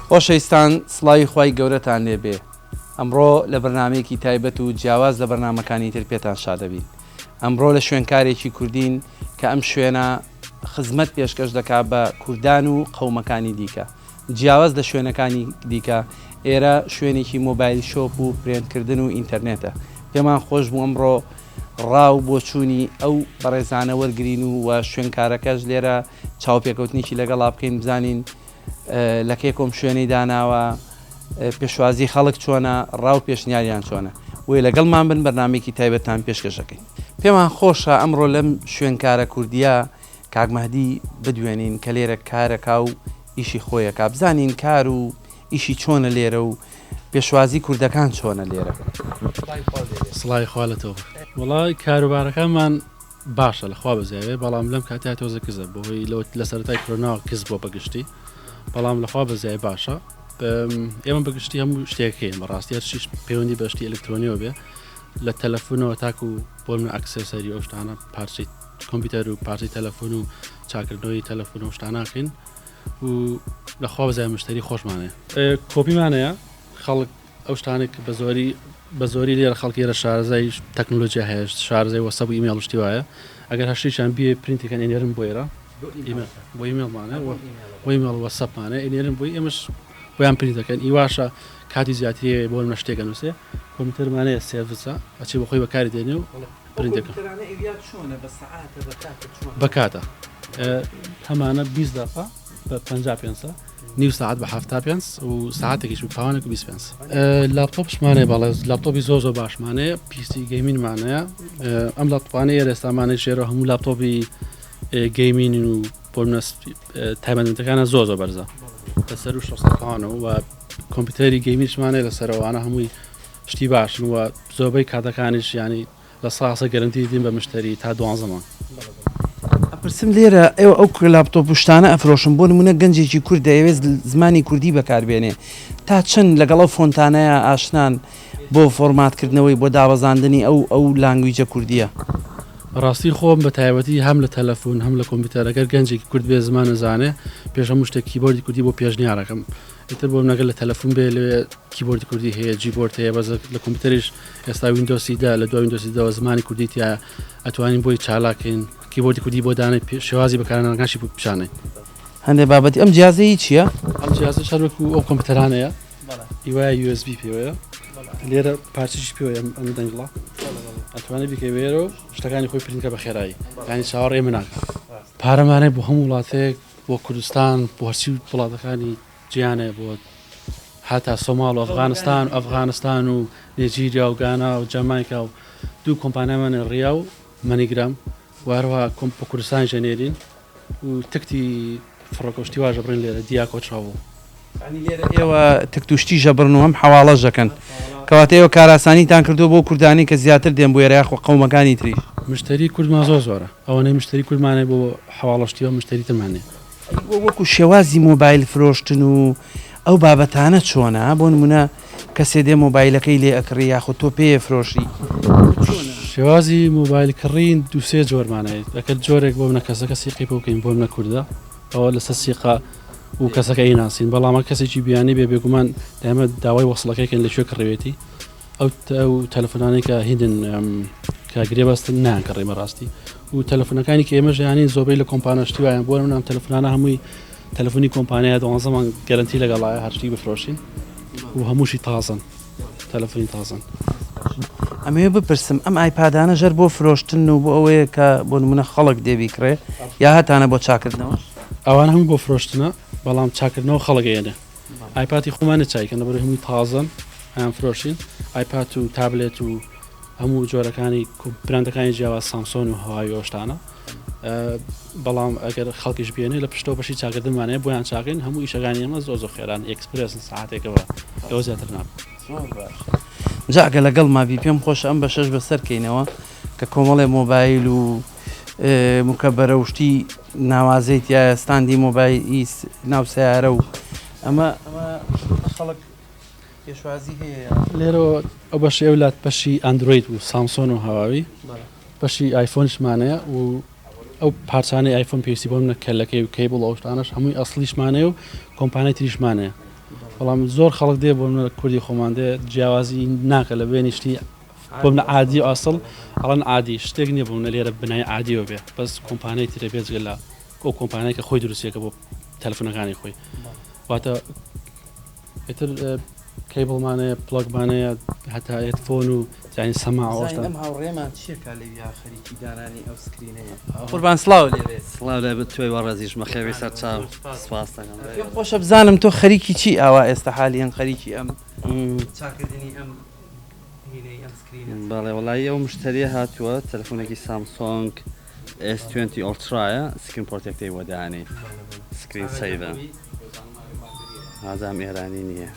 خۆشەویستان سڵاوی خوای گەورەتان لێ بێ ئەمڕۆ لە بەرنامەیەکی تایبەت و جیاواز لە بەرنامەکانی تر پێتان شادەبین ئەمڕۆ لە شوێنکارێکی کوردین کە ئەم شوێنە خزمەت پێشکەش دەکا بە کوردان و قەومەکانی دیکە جیاواز لە شوێنەکانی دیکە ئێرە شوێنێکی mobile shop و پرێنتکردن و ئینتەرنێتە پێمان خۆش بوو ئەمڕۆ ڕا و بۆچوونی ئەو بەڕێزانە وەرگرین و و شوێنکارەکەش لێرە چاوپێکەوتنێکی لەگەڵا بکەین بزانین لە کەی کۆم شوێنەی داناوە پێشوازی خەڵک چۆنە ڕا و پێشنیاریان چۆنە بۆیە لەگەڵمان بن بەرنامەیەکی تایبەتتان پێشکەش دەکەین. پێمان خۆشە ئەمڕۆ لەم شوێنکارە کوردییە کاک مەهدی بدوێنین کە لێرە کارەکا و ئیشی خۆی ئەکا بزانین کار و ئیشی چۆنە لێرە و پێشوازی کوردەکان چۆنە لێرە. سڵاوی خوا لە تۆ بێ. وەڵا کاروبارەکانمان باشە لە خوا بەزیاوێ بەڵام لەم کاتیا تۆزە کزە بەهۆی لەوە لە سەرەتای کرۆناوە کز بووە بەگشتی بەڵام لە خوا بەزیای باشە ئێمە بەگشتی هەموو شتێکەکەین بەڕاستی هەرچیش پەیوەندی بە شتی ئەلکترۆنیەوە بێ لە تەلەفۆنەوە تاکو بۆ من accessory ئەو شتانە پارچەی کۆمپیوتەر و پارچەی تەلەفۆن و چاکردنەوەی تەلەفۆن و شتاناکەین و لەخوا بەزای مشتری خۆشمانەیە کۆپیمانەیە خەڵک ئەو شتانەی کە بەزۆری بەزۆری لێرە خەڵکی ئێرە شارەزای تەکنۆلۆژیا هەیە شارەزای وەسەپ و ئیمێڵ و شتی وایە ئەگەر هەر شتێکیان بێ پرینتەکان ئەینێرن بۆ ئێرە بۆ ئیمێڵمانە بۆ ئیمێڵ وەسەپمانە ئەینێرن بۆی ئێمەش بۆیان پرینت دەکەن ئی واشە کاتی زیاتری هەیە بۆ نمونە شتێک ئەنووسێ کۆمپیوتەرمان هەیە service ە ئەچێ بۆ خۆی بەکاری دێنێ و پرینت دەکەن. بە کاتە هەمانە 20 دەقە بە 50 پێنسە نیو سەعات بە 70 پێنس و ساعتێکیش بە پاوانێک و 20 پێنس. لاپتۆپشمانەیە بەڵێ لاپتۆپی زۆر زۆر باشمانەیە PC gaming مانەیە ئەم لاپتۆپانە ئێرە ئێستامانەی ژێرەوە هەموو لاپتۆپی gaming و بۆ تایبەتمەندەکانە زۆر زۆر بەرزە لەسەر و 600 پاوانەوە و کۆمپیوتەری gaming شمانەیە لەسەرەوانە هەمووی شتی باشن و زۆربەی کاتەکانیش ینی لە ساسە گەرنتی دین بە مشتری تا دوانزە مانگ. ئەپرسم لێرە ئێوە ئەو لاپتۆپ و شتانە ئەفرۆشن بۆ نمونە گەنجێکی کورد دەیەوێت زمانی کوردی بەکاربێنێ تا چەند لەگەڵ ئەو فۆنتانەیا ئاشنان بۆ فۆرمات کردنەوەی بۆ دابەزاندنی ئەو ئەو language ە کوردیە؟ بەڕاستی خۆم بە تایبەتی هەم لە تەلەفون هەم لە کۆمپیوتەر ئەگەر گەنجێکی کورد بێ زمان نەزانێ پێش هەموو شتێک کیبۆردی کوردی بۆ پێشنیارەکەم ئیتر بۆ منەگەر لە تەلەفون بێ لەوێ کیبۆردی کوردی هەیە Gboard هەیە بەس لە کۆمپیوتەریش ئێستا ویندۆسی دە لە دوای ویندۆسی دەوە زمانی کوردی تیا ئەتوانین بۆی چالاکین کیبۆردی کوردی بۆ دانێ شێوازی بەکارهێنانەکانشی بۆ پیشانێ. هەندێ بابەتی ئەم جیازە هی چییە؟ ئەم جیازەش هەر وەکو ئەو کۆمپیوتەرانەیە هیوایە USB پێوەیە لێرە پارچەشی پێوەیە ئەم dongle ە ئەتوانێت بیکەی بێرە و شتەکانی خۆی پرینکە بە خێرایی یانی چاوەڕێ ئێمە ناکات. پارەمانەیە بۆ هەموو وڵاتێک بۆ کوردستان بۆ هەرچی وڵاتەکانی جیهانێ بۆ هەتا سۆماڵ و ئەفغانستان و ئەفغانستان و نێجیریا و گانا و جامایکا و دوو کۆمپانیامانە ڕیا و مەنیگرام و هەروەها کۆمپ بۆ کوردستانیش ئەنێرین و تکتی فڕۆکە و شتی واش ئەبڕین لێرە دیاکۆ تراڤڵ. یانی لێرە ئێوە تکت و شتیش ئەبڕن و هەم حەواڵەش ئەکەن. کەواتە ئێوە کارئاسانیتان کردووە بۆ کوردانەی کە زیاتر دێن بۆ ئێرە یاخۆ قەومەکانی تریش؟ مشتەری کوردمان زۆر زۆرە. ئەوەنەی مشتەری کوردمان هەیە بۆ حەواڵە شتی وا مشتەری ترمان نیە. ئەی وەکو شێوازی مۆبایل فرۆشتن و ئەو بابەتانە چۆنە؟ بۆ نمونە کەسێ دێ مۆبایلەکەی لێ ئەکڕی یاخود تۆ پێی ئەفرۆشی چۆنە؟ شێوازی مۆبایل کڕین دوو سێ جۆرمان هەیە ئەگەر جۆرێک بۆ منە کەسەکە سیقەی پێ بکەین بۆ منە کوردە ئەوە لەسەر سیقە و کەسەکە ئەیناسین بەڵام ئەگەر کەسێکی بیانی بێ بێگومان ئێمە داوای وەسڵەکەی کەین لە کوێ کڕیوێتی ئەو ئەو تەلەفۆنانەی کە هیندن کە گرێبەستن نایانکڕین بەڕاستی و تەلەفۆنەکانی کە ئێمەش یانین زۆربەی لە کۆمپانیا شتی وایان بۆ نمونە ئەم تەلەفۆنانە هەمووی تەلەفۆنی کۆمپانیایە دوانزە مانگ گەرەنتی لەگەڵایە هەر شتێک بفرۆشین و هەمووشی تازەن تەلەفۆنی تازەن. ئەمەوێ بپرسم ئەم ئایپادانە ژەر بۆ فرۆشتن و بۆ ئەوەیە کە بۆ نمونە خەڵک دێ بیکڕێ یا هەتانە بۆ چاکردنەوەش؟ ئەوانە هەمووی بۆ فرۆشتنە بەڵام چاکردنەوە خەڵک ئەیەنێ. ئایپاتی خۆمان چایکەن لەبەر هەمووی تازەن ئەیان فرۆشین ئایپات و تابلێت و هەموو جۆرەکانی براندەکانی جیاواز سامسۆن و هەواوی ئەو شتانە بەڵام ئەگەر خەڵکیش بێنێ لە پشتەوە بەشی چاکردنمانەیە بۆیان چاکەین هەموو ئیشەکانی ئێمە زۆر زۆر خێران ئێکسپرێسن ساعتێکەوە لەوە زیاتر نابێت. زۆر باش جا ئەگەر لەگەڵما بی پێم خۆشە ئەم بەشەش بەسەر کەینەوە کە کۆمەڵێ مۆبایل و مکەبەرە و شتی ناوازەی تایە ستاندی مۆبایلی ناو سەیارە و ئەمە ئەمە خەڵک پێشوازی هەیە یا؟ لێرەوە ئەو بەشەی ئەو لات بەشی ئەندرۆید بوو سامسۆن و هەواوی بەشی ئایفۆنیشمانەیە و ئەو پارچانەی ئایفۆن پێویستی بۆ منە کەلەکەی و cable ئەو شتانەش هەمووی ئەسڵیشمانەیە و کۆمپانیای تریشمانەیە. بەڵام زۆر خەڵک دێ بۆ منە کوردی خۆمان دێ جیاوازی ناکە لە بێنی شتی بۆ منە عادی و ئەسڵ ئەڵەن عادی شتێک نییە بۆ منە لێرە بنای عادیەوە بێ بەس کۆمپانیای ترە بێجگە لە ئەو کۆمپانیای کە خۆی دروستیەکە بۆ تەلەفۆنەکانی خۆی واتە ئیتر cable مان هەیە plug مان هەیە هەتا headphone و یانی سەما و ئەوشتە. ئەم هاوڕێمان چیە کا لەویا خەریکی دانانی ئەو screen ەیە قوربان سڵاو لێ بێت. سڵاو لێ بێت تۆی بەڕێزیش بەخێربێی سەر چاو سپاست دەکەم. پێم خۆشە بزانم تۆ خەریکی چی ئاوا ئێستا حالیەن خەریکی ئەم چاکردنی ئەم هینەی ئەم screen ە. بەڵێ وەڵایی ئەو مشتەریە هاتووە تەلەفۆنێکی سامسۆنگ S twenty Ultra یە screen protector ی بۆ دانێی screen saver ە. ئازام ئێرانی نییە.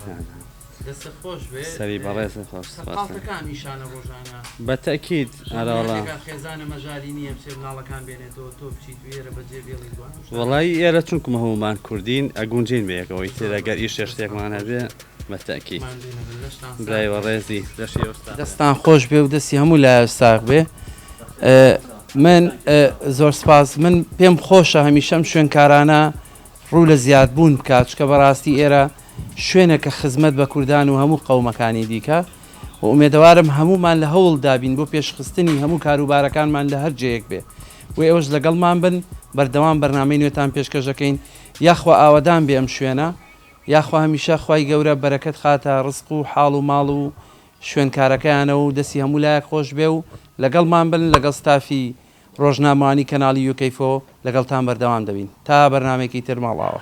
دەستت خۆش بێ. سەری بەڕێزت خۆش سپاس. سەرقاڵتە کام ئیشانە ڕۆژانە؟ بە تەئکید ئەرە وەڵا. چۆن خێزانە مەجالی نییە بچێ مناڵەکان بێنێتەوە تۆ بچیت و ئێرە بەجێ بێڵیت و ئەم شتانە. وەڵایی ئێرە چونکم هەموومان کوردین ئەگونجێین بە یەکەوە ئیتر ئەگەر ئیشێ شتێکمان هەبێ بە تەئکید. ماندوو نەبن لەشتان ساغ برای بێ. بەڕێزی لەشی ئێوەش ساغ بێ. دەستان خۆش بێ و دەستی هەموو لایەک ساغ بێ. من زۆر سپاس من پێم خۆشە هەمیشە ئەم شوێنکارانە ڕوو لە زیاد بوون بکات چونکە بەڕاستی ئێرە شوێنێکە خزمەت بە کوردان و هەموو قەومەکانی دیکە و ئومێدەوارم هەموومان لە هەوڵدا بین بۆ پێشخستنی هەموو کاروبارەکانمان لە هەر جێیەک بێ و ئێوەش لەگەڵمان بن بەردەوام بەرنامەی نوێتان پێشکەش دەکەین یاخوا ئاوەدان بێ ئەم شوێنە یاخوا هەمیشە خوای گەورە بەرەکەت خاتە ڕزق و حاڵ و ماڵ و شوێن کارەکەیانەوە و دەستی هەموو لایەک خۆش بێ و لەگەڵمان بن لەگەڵ ستافی ڕۆژنامەوانی کەناڵی یوکەیفۆ لەگەڵتان بەردەوام دەبین تا بەرنامەیەکی تر ماڵئاوا.